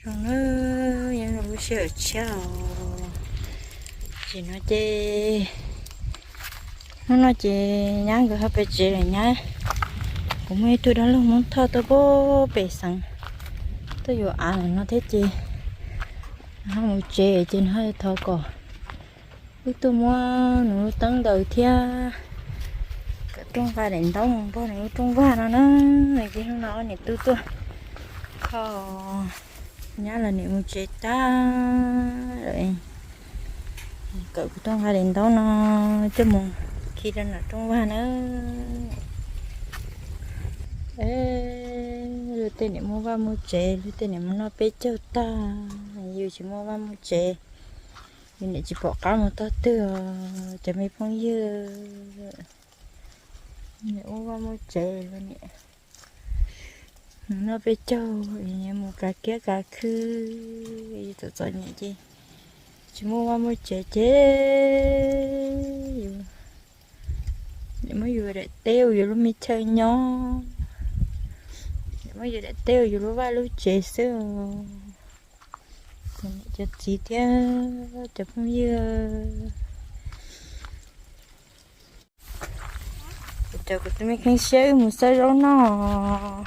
Nyob zoo lub sij hawm tshiab os. Tam sim no ces, hnub no ces nyab nkawd ho pem tsev lawm nyab. Kuv muaj ib tug dab laug Hmoob Thoj tuaj pem xeev, tuaj yuav av ntawm no thiab ces ho mus tsev ces nws ho thov kom wb tuaj muab nws lub teeb ntawd thiab kom rooj vag daim ntaub mus npog nws lub rooj vag no na. Ces hnub no ob niam tub tuaj kho nyab los niam mus tsev tag lawm, kom kuv rooj vag daim ntaub no coj mus khi rau nram rooj vag na. Luag tej niam muaj vaj muaj tsev, luag tej niam mus noj peb caug tag, yus tsis muaj vaj muaj tsev, yus niam tsis pom qab mus tog twg os cov me phooj ywg. Niam muaj vaj muaj tsev los niam mus noj peb caug, mus kav kiab kav khw, txom txom nyem ces tsis muaj vaj muaj tsev ces yus niam muab yus daim teb ua yus lub me chaw nyob, niam muab yus daim teb ua yus lub vaj lub tsev xwb. Cov niam cov txiv thiab cov phooj ywg, kuv coj kuv tus me kheej siab wb mus xawb zaub noj.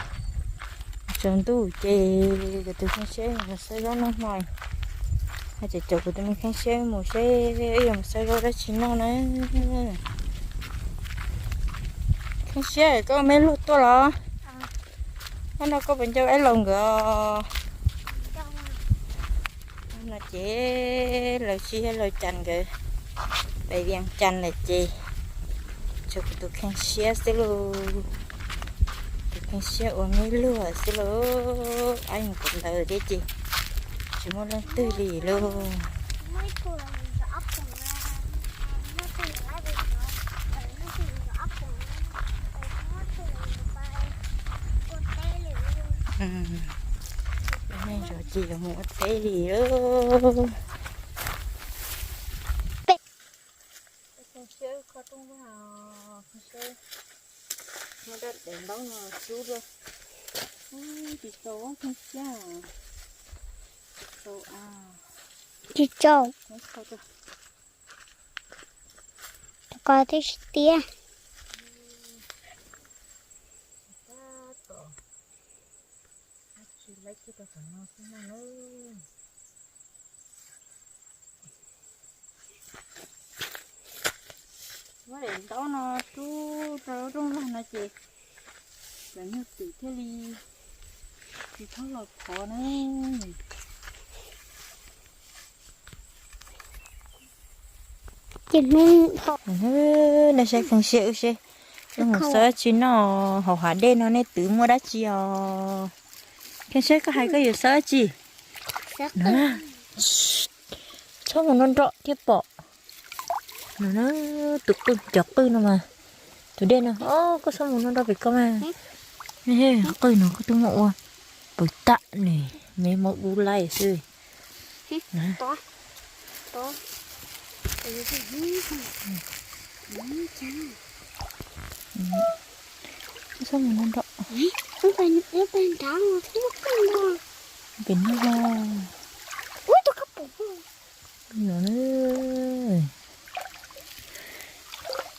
Tsaus ntuj ces kuv tus kheej siab mus xawb zaub noj hmo. Ces coj kuv tus me kheej siab mus seb wb yuav mus xawb zaub dab tsi noj na. Kheej siab, koj me luag tuaj los? Hnub no koj puas nco Aib Laus nkawd os? No ces Laus Tsib thiab Laus Cas nkawd pem Vias Cas lawm ces tshuav kuv tus kheej siab xwb lauj. Tus kheej siab ua me luag xwb lauj. Aib mus kawm ntawv thiab ces tsis muaj leej twg li lauj. Neej zov ces yuav mus ua teb li lauj. Kheej siab kho rooj vag, kheej siab muab rab daim ntaub no rub rau. Tsis txaus kheej siab, tsis txaus a. Tsis txaus. Kho rau. Kho tib si tiag. Tab tom tsis laib kiag rau tom no xwb na. Muab daim ntaub no rub rau lub rooj vag no ces cov nyuag twm thiaj li tsis txhob los phov na. Ces hnub no saib kheej siab wb seb wb mus xawb dab tsi noj, hauv hav dej no nej twv muaj dab tsi os? Kheej siab, koj hais koj yuav xawb dab tsi? Txhob mus nrov nrov thiaj pom. No na, tus qwj, cov qwj no mas, tus dej no, koj txhob mus nrov nrov pem koj mas. Qwj no koj twb muab ua pwm tam ne, me muab dub laij xwb. Txhob mus nrov nrov. Pem no. No na.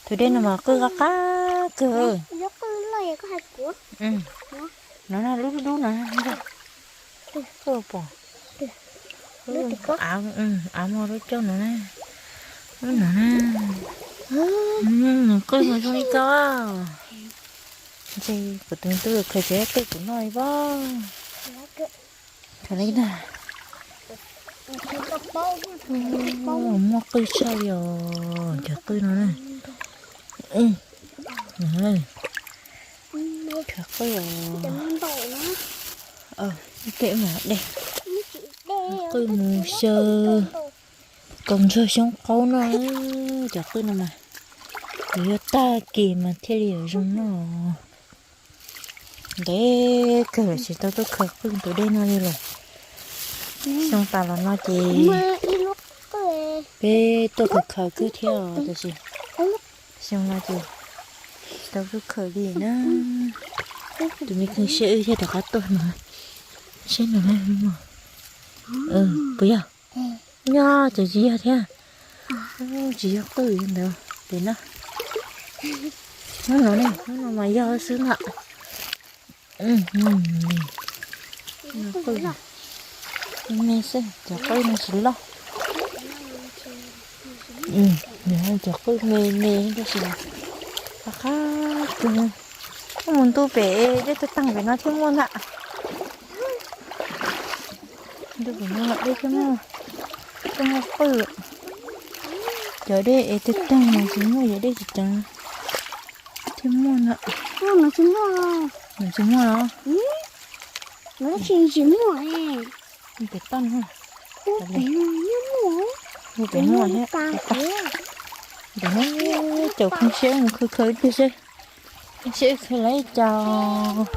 Tus dej no mas qwj qab qab kawg. No na, lub dub dub no. Koj pom, av mos lub caug no na. Lub no na. Qwj mas zoo li koj. Ntshe kuv tus me tub khaws tsev qwj kuv noj li pob. Khaws li ntag. Muaj qwj tshaj li os, cov qwj no na. Khaws qwj os. Ib pliag wb mam de. Qwj mus xyaw kaus ntsuag xyoob qaub noj, cov qwj no mas yuav yog tag kis mas thiaj li yuav zoo noj. Ntev kawg lawm tsis tau tuaj khaws qwj tus dej no li lawm. Xyoo tas los no ces peb tuaj khaws khaws kawg thiab os, tab sis xyoo no ces tsis tau tuaj khaws li na. Tus me kheej siab wb thiaj rov qab tuaj no. Saib no na, Puas yog? Nyob ces tsis yog thiab. Tsis yog qwj ntawd pem no. Hnub no ne, hnub no mas yog xwb na. Me xwb, cov qwj no tsis loj. Cov qwj me me tab sis qab qab kawg. Mus ntu pem dej tag tag pem no thiaj muaj ntag. Ntu pem no dej thiaj muaj, thiaj muaj qwj. Cov dej es tag tag no tsis muaj, cov dej tsis ceev thiaj muaj no. Nws tsis muaj los? Pem toj no. Pem muaj thiab. Pem no, caum kheej siab mus khawb khawb tiag seb. Kheej siab khawb lawm cas.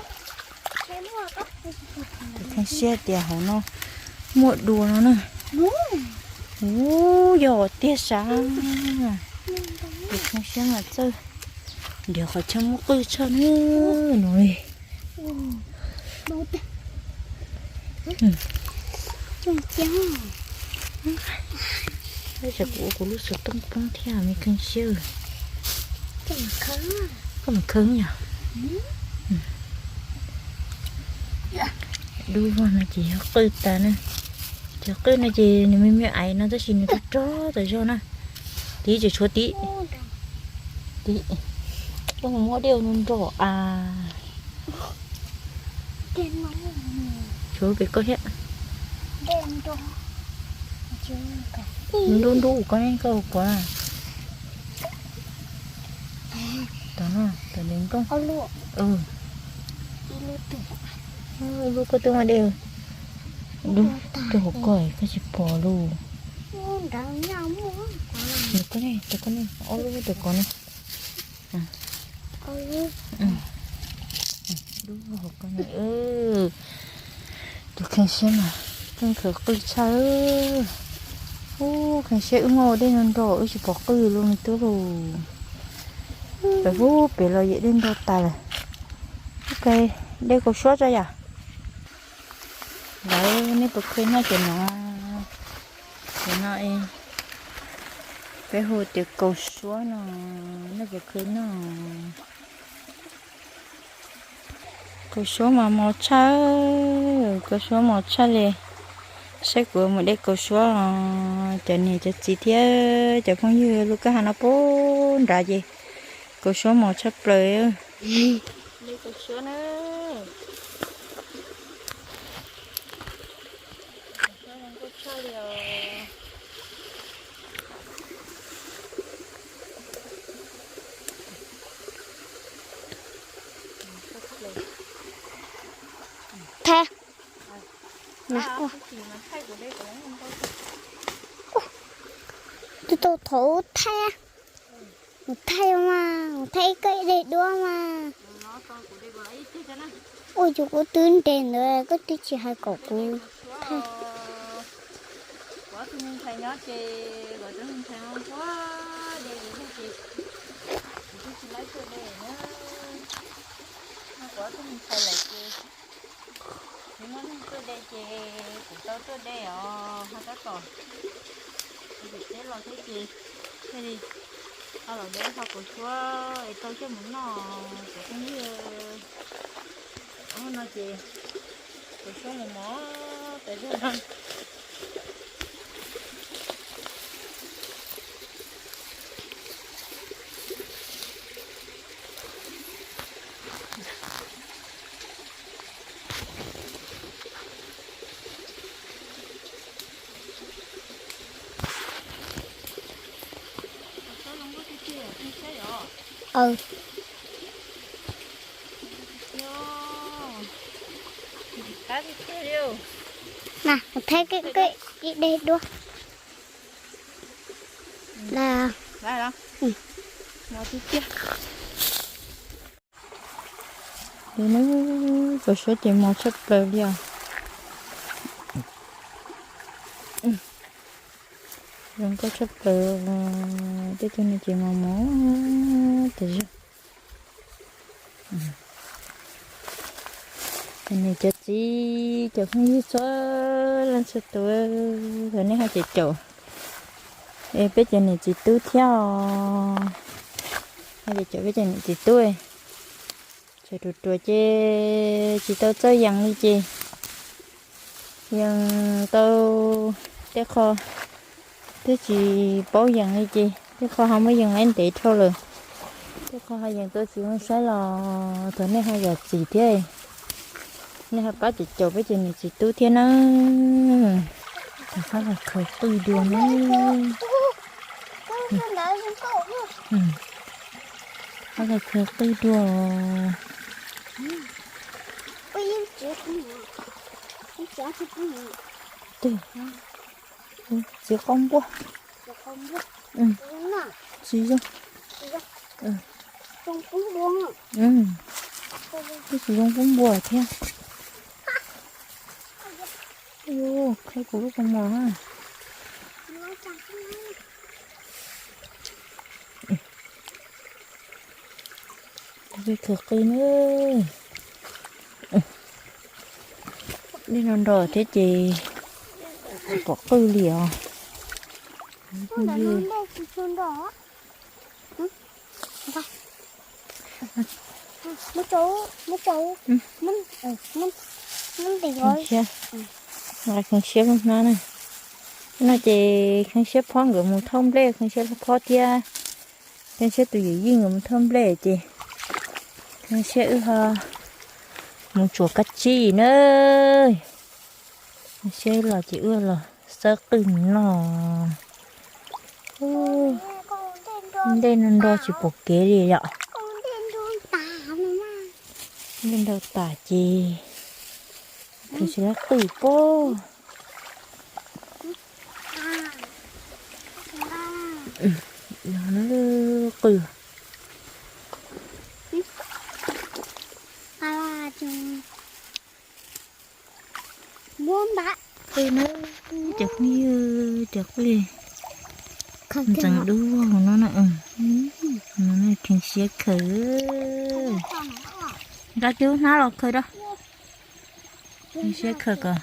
Kheej siab tias hauv no muaj dua no na. Ub, yog tiag sav. Kheej siab mas txawj nrhiav qhov chaw muaj qwj tshaj na no li. Tsam kuv ua kuv lub xov tooj poob thiab me kheej siab. Koj mus khawb yom. Dub vog no ces yog qwj tas na. Cov qwj no ces nws me me aiv no tab sis nws rog rog tas zog na. Tiv tseem tshuav tiv. Tiv. Koj mus muab dej ua nrog nrog as. Tshuav pem koj thiab. Nrub nrub koj ne koj ua kuv. Tom no, tom ntawm nrooj. Lub koj twb muaj dej. Dub, tus hauv koj koj tsis pom lus. Koj ne, koj ne, ob lub tus koj ne. Dub hauv koj ne. Tus kheej siab mas kheej khawv qwj tshaj. Ub, kheej siab wb muaj ua dej no nrog wb tsis pom qwj lus me tub lus. Pem ub pem los yam dej nrog tas lawm. Ub, dej kaus suab tso yom. Lawv nej puas khawb noj cov no? Cov no peb hu tias kaus suab no, nej puas khawb noj? Kaus suab mas mos tshaj, kaus suab mos tshaj li. Saib kuv mus de kaus suab, cov niam cov txiv thiab cov phooj ywg lub kwj ha no puag nrad ces kaus suab mos tshaj plaws. Thaij. Tus tau thaum thaij, mus thaij mas, mus thaij ib koj ib daim duab mas. Ua cas kuv twb nres ntawd koj twb tsis hais kom kuv thaij. Kuv ob tug me ntxhais nyob ces kuv ob tug me ntxhais no nquag de ces kuv twb tsis laib tuaj de na. No kuv ob tug me ntxhais lawm ces tsis muaj neeg tuaj de ces kuv tau tuaj de os, ho tab tom kuv tsev teb los thiab ces thiaj li ho los de ho kaus suab es tau coj mus noj cov phooj ywg. Ub, no ces kaus suab mos mos tas zog no. Mas kuv thaij koj ib daim duab. Kaus suab ces mos tshaj plaws li os. Zoo nkauj tshaj plaws, tej tug no ces mos mos tas zog. Nws cov Txiv cov phooj ywg txhua leej txhua tus, thaum nej ho caum caum peb cov niam txiv tub thiab os. Ho caum caum peb cov niam txiv tub, tsam ruam ruam ces tsis tau txawj yees li ces yees tau tej qho twb tsis paub yees li ces tej qho ho muab yees laib ntev dhau lawm, tej qho ho yees tau tsis zoo saib los thaum nej ho zam txim thiab, nej ho pab caum caum peb cov niam txiv tub thiab na. Rov qab los khaws qwj dua na. Rov qab los khaws qwj dua. Txiv qaub npuaj. Tsis zoo. Twb tsis zoo qub npua thiab. Qhib kuv lub kaus mom na. Khaws qwj na. Dej no nro thiab ces pom qwj li os. Kheev siab, kheev siab lub hnab na. No ces kheev siab phob nkawd mus thauj nplej, kheev siab phob thiab. Kheev siab tus yawm yij nkawd mus thauj nplej ces kheev siab wb ho mus tsuas kab tsib na. Kheev siab los ces wb los xawb qwj mus noj. Dej no nro tsis pom kev li yom. Dej nro tas ces kheev siab qwj pob. Qwj. Qwj na, cov phooj ywg, cov qwj ntxeev dub hauv no na. No kheev siab khaws. Nqa kiag lub hnab los khaws rau. Kheev siab khaws kom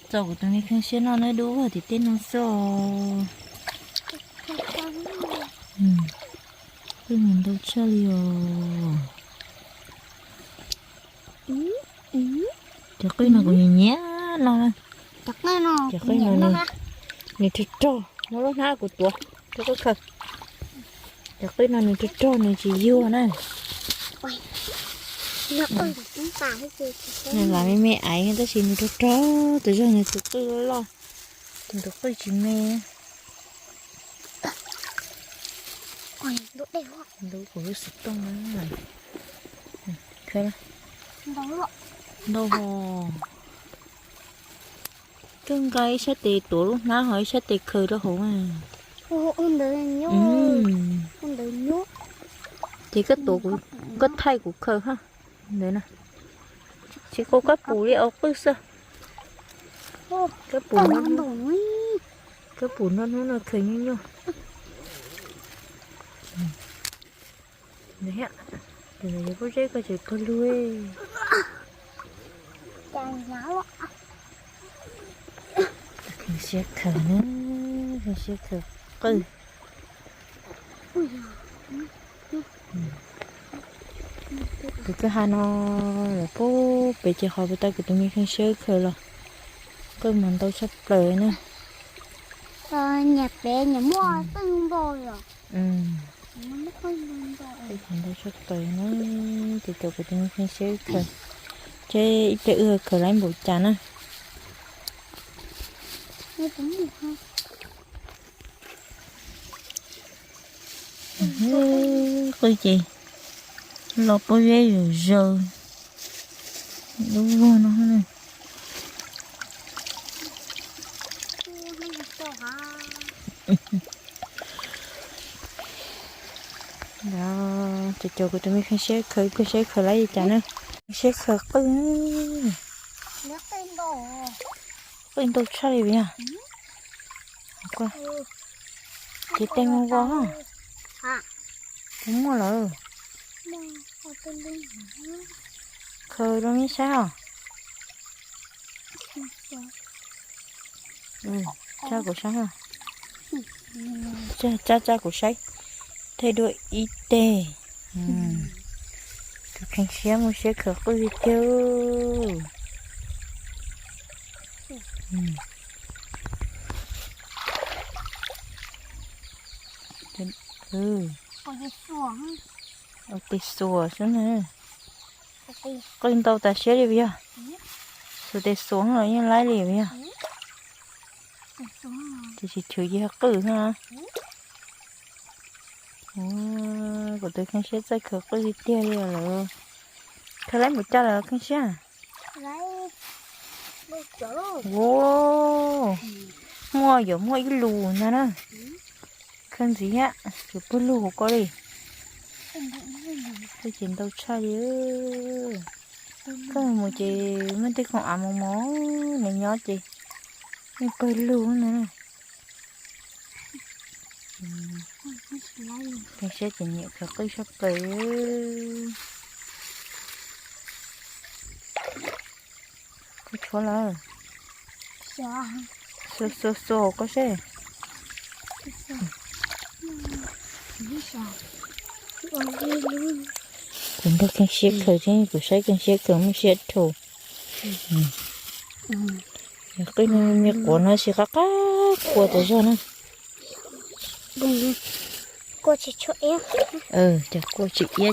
txaus kuv tus me kheev siab noj na, dub tim tej no xwb. Qwj mus ntau tshaj li os. Cov qwj no kuv nyiam nyiam no na. Cov qwj no nws rog rog, muab lub hnab kuv tuav rau koj khaws. Cov qwj no nws rog rog nws tsis yuag na. Nws lam me me aiv tab sis nws rog rog, tus zog nws tus qwj loj loj, tus qwj tsis me. Ntub kuv lub xov tooj na. Ntau hos. Koj nqa ib sab tes tuav lub hnab ho ib sab tes khaws rau hauv. Ces koj tuav, koj thaij kuv khaws ha. Ntawd na. Tsis kau kab pum li, au qwj xwb. Kab pum, kab pum noj hnub no khaws nyuaj nyuaj. Ntawd thiab, tus ntawd yog pob zeb koj tseem pawg lug. Kheev siab khaws na, kheev siab khaws qwj. Kuv twb hais no lawm puag pem ces qhov puag ta kuv tus me kheev siab khaws los qwj mas ntau tshaj plaws na. Nyiam pem nyiam muaj qwj ntau yom. Qwj ntau tshaj plaws na, ces cov kuv tus me kheev siab khaws, ces ib pliag wb khaws lawm npaum cas na. Qwj ces los pob zeb zaws zaws lub vog no. Ces cov kuv tus me kheev siab khaws, kheev siab khaws lawm li cas na. Siab khaws qwj, qwj ntau tshaj li yog. Ces tej muaj voj, kuv muaj lawm. Khaws rau nej saib os. Tsab kuv saib, tsab tsab kuv saib, tej dua ib teg. Tus kheej siab muaj siab khaws qwj tiag tiag. Ua tes xuas xwb na. Qwj ntau tas siab li puas yog? Xuas tes xuas los yeej laib li puas yog? Tiam sis chwv ces yog qwj xwb na. Kuv tus kheej siab txawj khaws qwj tiag tiag li lawm. Khaws laib npaum cas lawm kheej siab? Muaj, yuav muaj ib lus ntag na. Khaws ntxiv thiab, yuav pawg lug hauv ko li. Qwj ces ntau tshaj li. Koj mus ces muaj tej khoom av mos mos nws nyob ces yeej pawg lug na. Kheej siab ces nyiam khaws qwj tshaj plaws. Koj tshuav lawm. Xuas xuas xuas koj seb. Kuv nrog kheej siab khaws thiab, kuv saib kheej siab khaws muaj siab dhau. Qwj no me quav no tsis qab qab kua tas zog na. Cov kua tsis iab,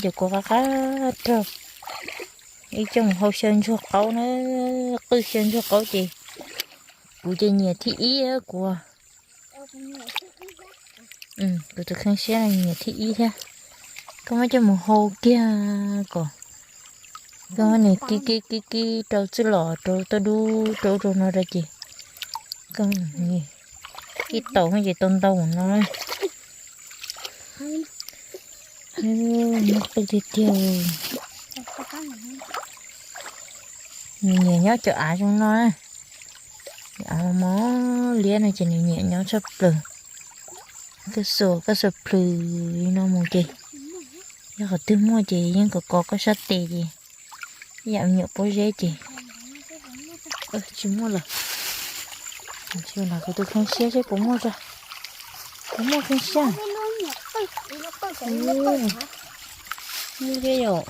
cov kua qab qab rog. Ib coj mus hau xyaw ntsuag qaub na, qwj xyaw ntsuag qaub ces kuv ces nyiam thib ib kuv. Kuv tus kheej siab nyiam thib ib thiab. Koj muab coj mus hau kiag kom koj muab nws kib kib kib kib rau txwj los rau toj dub rau rau no rau ces koj ib taus ces tau ntau no. Muaj qwj tiag tiag. Nws nyiam nyob cov av zoo no na. Av mos mos liab no ces nws nyiam nyob tshaj plaws. Koj xuas koj xuas plhws li no mus ces yog qhov twg muaj ces yeej kov kov koj sab tes ces ib yam me nyuam pob zeb ces tsis muaj lawm. Tsis muaj lawm, kuv tus kheej siab seb puas muaj tso. Puas muaj kheej siab? Muaj thiab yom.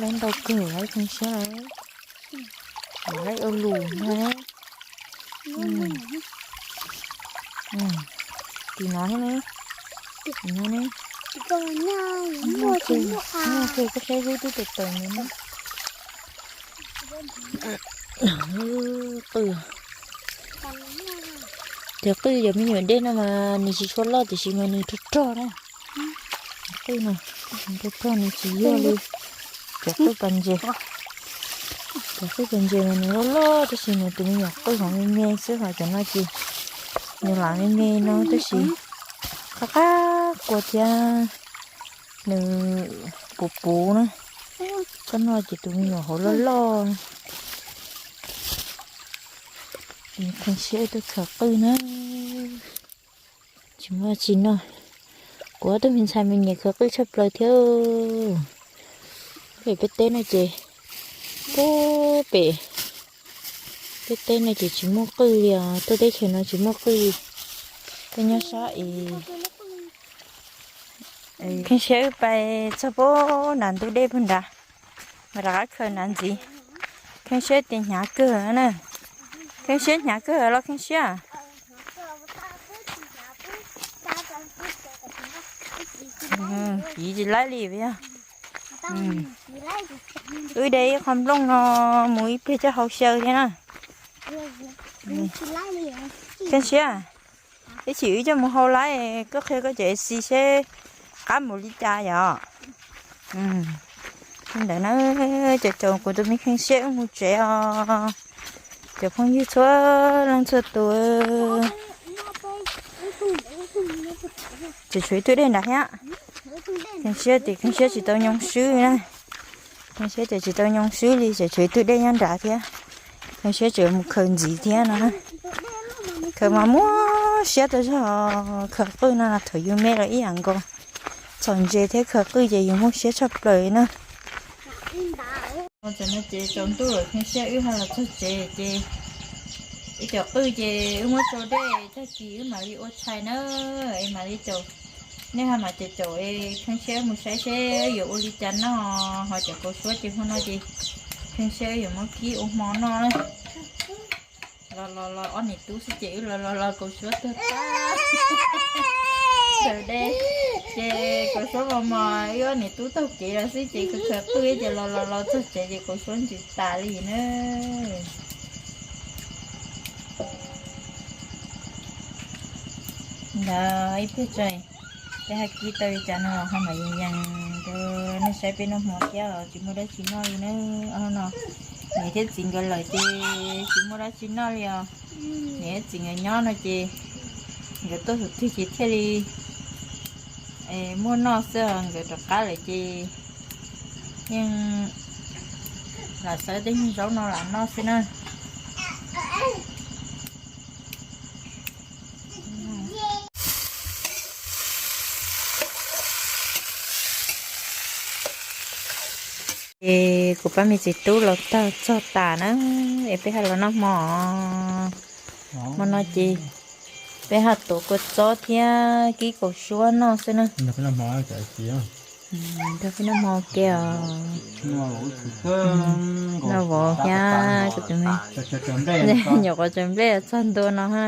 Lawv ntau kawg lawv kheej siab lawm. Lawv ua lus ntag. Tim no thiab ne. Tim no ne. Muaj kawg, muaj kawg, koj saib xwb twb tawm tawm ntawd ne. Qwj. Cov qwj cov me nyuam dej no mas nws tsis tshua loj tiam sis mas nws rog rog na. Qwj no, rog rog nws tsis yog li cov qwj pas ntses. Cov qwj pas ntses mas nws loj loj tab sis nws tus me nyuam qwj hov me me xwb, hos cov no ces nws lam me me no tab sis qab qab kua thiab nws puv puv na. Koj noj ces tus me nyuam hauv loj loj. Kheej siab tuaj khaws qwj na. Tsis muaj tsis noj. Kuv ob tug me ntxhais me nyiam khaws qwj tshaj plaws thiab. Pem peb teb no ces, pem peb teb no ces tsis muaj qwj li os, tuaj teb chaws no tsis muaj qwj li. Peb nyob sab es Kheej siab wb pais txog puag nram ntug dej puag nrad, mas rov qab khaws nrad ntxiv. Kheej siab tias hnyav kawg na. Kheej siab hnyav kawg los Kheej siab. Kiv tsis laib li yog. Wb de ib qho nplooj no mus ib pliag coj hau xyaw thiab na. Kheej siab, ib chim wb coj mus hau laib, koj qhia koj cov xis seb qab mus li cas yom. Li ntawd na, cov caum kuv tus me Kheej siab wb mus tsev os. Cov phooj ywg txhua leej txhua tus, tseem tshuav ib tug dej nrad thiab. Kheej siab tias Kheej siab tsis tau nyoo swb na. Kheej siab tias tsis tau nyoo swb li, tseem tshuav ib tug dej nyob nrad thiab. Kheej siab tseem mus khaws ntxiv thiab no. Khaws mas muaj siab tas zog, khaws qwj no thaum yus me los ib yam nkaus. Thaum ntses thiab khaws qwj ces yus muaj siab tshaj plaws li na. Txawm no ces tsaus ntuj lawm, kheev siab wb ho los txog tsev ces ib co qwj ces wb muab tsau dej, tag kis wb mam li ua tshais na. Es mam li caum, nej ho mam caum caum es kheev siab mus saib seb yuav ua li cas noj. Ho cov kaus suab ces hmo no ces kheev siab wb yuav muab kib ua hmo noj na. Los los los ob niam tub xwb ces wb los los los kaus suab tuag tag. Sawv dej ces kaus suab mos mos, wb ob niam tub taug kev los xwb ces khaws khaws qwj ces los los los txog tsev ces kaus suab ntsws tas li na. Ntawd ib pliag tso, peb ho kib tau li cas no los ho mam yees yees rau nej saib peb noj hmo thiab os, tsis muaj dab tsi noj li na. Ob hnub no niam thiab txiv nkawd lawm ces tsis muaj dab tsi noj li os. Niam thiab txiv nkawd nyob no ces nkawd tuaj thaum twg ces thiaj li muaj noj xwb os, nkawd rov qab lawm ces yeej lam xawb tej nyuag zaub no lam noj xwb na. Es kuv pab me txiv tub los tag txog tas na, es peb ho los noj hmo. Hmo no ces peb ho tuav kua txob thiab kib kaus suab noj xwb na. Nrog peb noj hmo ke os. Noj vauv thiab kuv tus me nyuam qhuav tsaws nplej txog ntua no ha.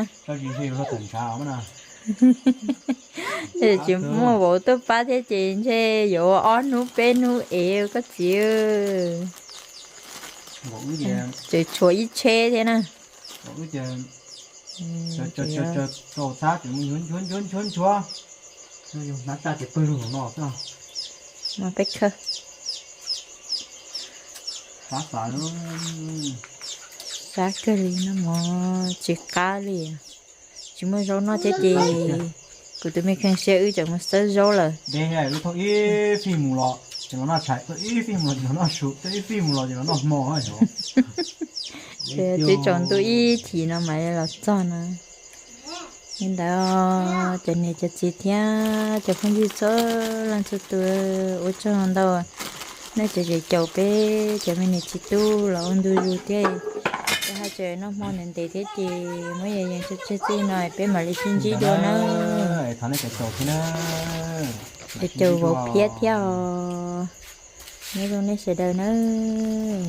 Tsis muaj vauv tuaj pab thiab ces ntshe yuav ua ob hnub peb hnub ev koj txiv. Tseem tshuav ib tsheb thiab na. Mas peb khawb. Sab kawg li no mog, tsis qab li. Tsis muaj zaub noj thiab ces kuv tus me kheej siab wb tseem mus xawb zaub lawm. Ib fij mus los ces los noj tshais, ib fij mus los ces los noj su, ib fij mus los ces los noj hmo. Twb tsaus ntuj ib chim no mam li los txog no. Li ntawd cov niam cov txiv thiab cov phooj ywg txhua leej txhua tus, ua tsaug ntau nej tseem caum peb cov me niam txiv tub los ua ntu zus thiab. Ces hais tias noj hmo ntev ntev thiab ces muab yees yees tseg tseg no peb mam li sib ntsib dua nawb. Caum vauv phiab thiab os. Nyob zoo nej sawv daws nawb.